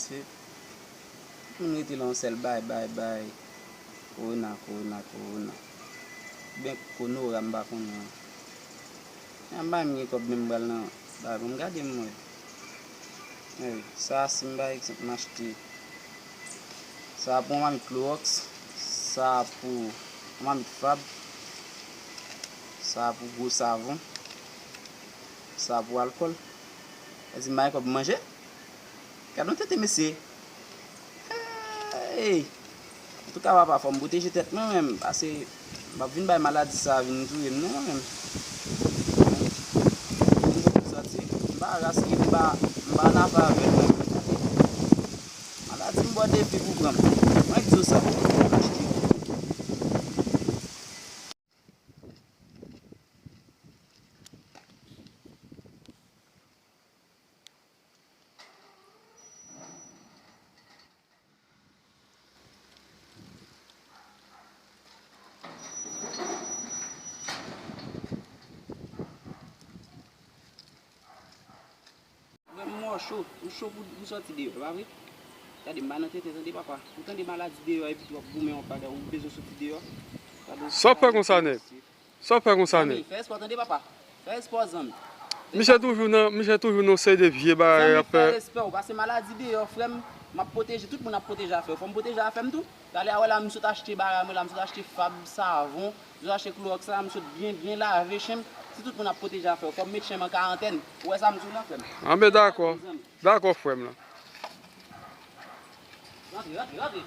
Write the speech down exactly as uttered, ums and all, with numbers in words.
Se tout moun rete lan yon sèl bay, bay, bay. Kowona, kowona, kowona. Oubyen konora, m pa konnen. An bay m gen kòb menm m pral nan bay, bon, m gade m wè. Ey, sa si m pa egzanp m achte. Sa pou yon mamit klowòks, sa pou yon mamit fab, sa pou gwo savon, sa pou alkòl. Sa di m pa gen kòb manje? Gad yon tenten mesye. Hey! Antouka papa, fò m pwoteje tèt mwen menm, pase m ap vin bay maladi sa vin touye m non mwen menm. Mwen sòti, m pa raske, m pa, m pa nan afè avè l menm. Maladi m bò depi pou pran m. Mwen di w sa, m achte. Vrèman mò cho, ou cho pou, pou sòti deyò, pa vre? Gade, m pa nan tenten tande papa. Ou tande maladi deyò epi tou w ap goumen yon bagay, ou bezwen sòti deyò. Gade yon Sa w fè konsa, nèg? Sa w fè konsa, nèg? Zanmi, fè espò tande papa. Fè espò zanmi. Misye toujou nan, misye toujou nan seri de vye bagay Zanmi, ap fè fè. Respè w, pase maladi deyò, frè m, m ap pwoteje, tout moun ap pwoteje afè yo. Fò m pwoteje afè m tou. Gade, a wè la, m sot achte bagay mwen la, m sot achte fab, savon, m sot achte klowòks la, m sot byen, byen lave chen m. Si tout moun ap pwoteje afè yo, fò m met chen m an karantèn. Ou wè sa m di w lan, frè m? Anben, dakò. Dakò, frè m lan. Rantre, rantre, rantre.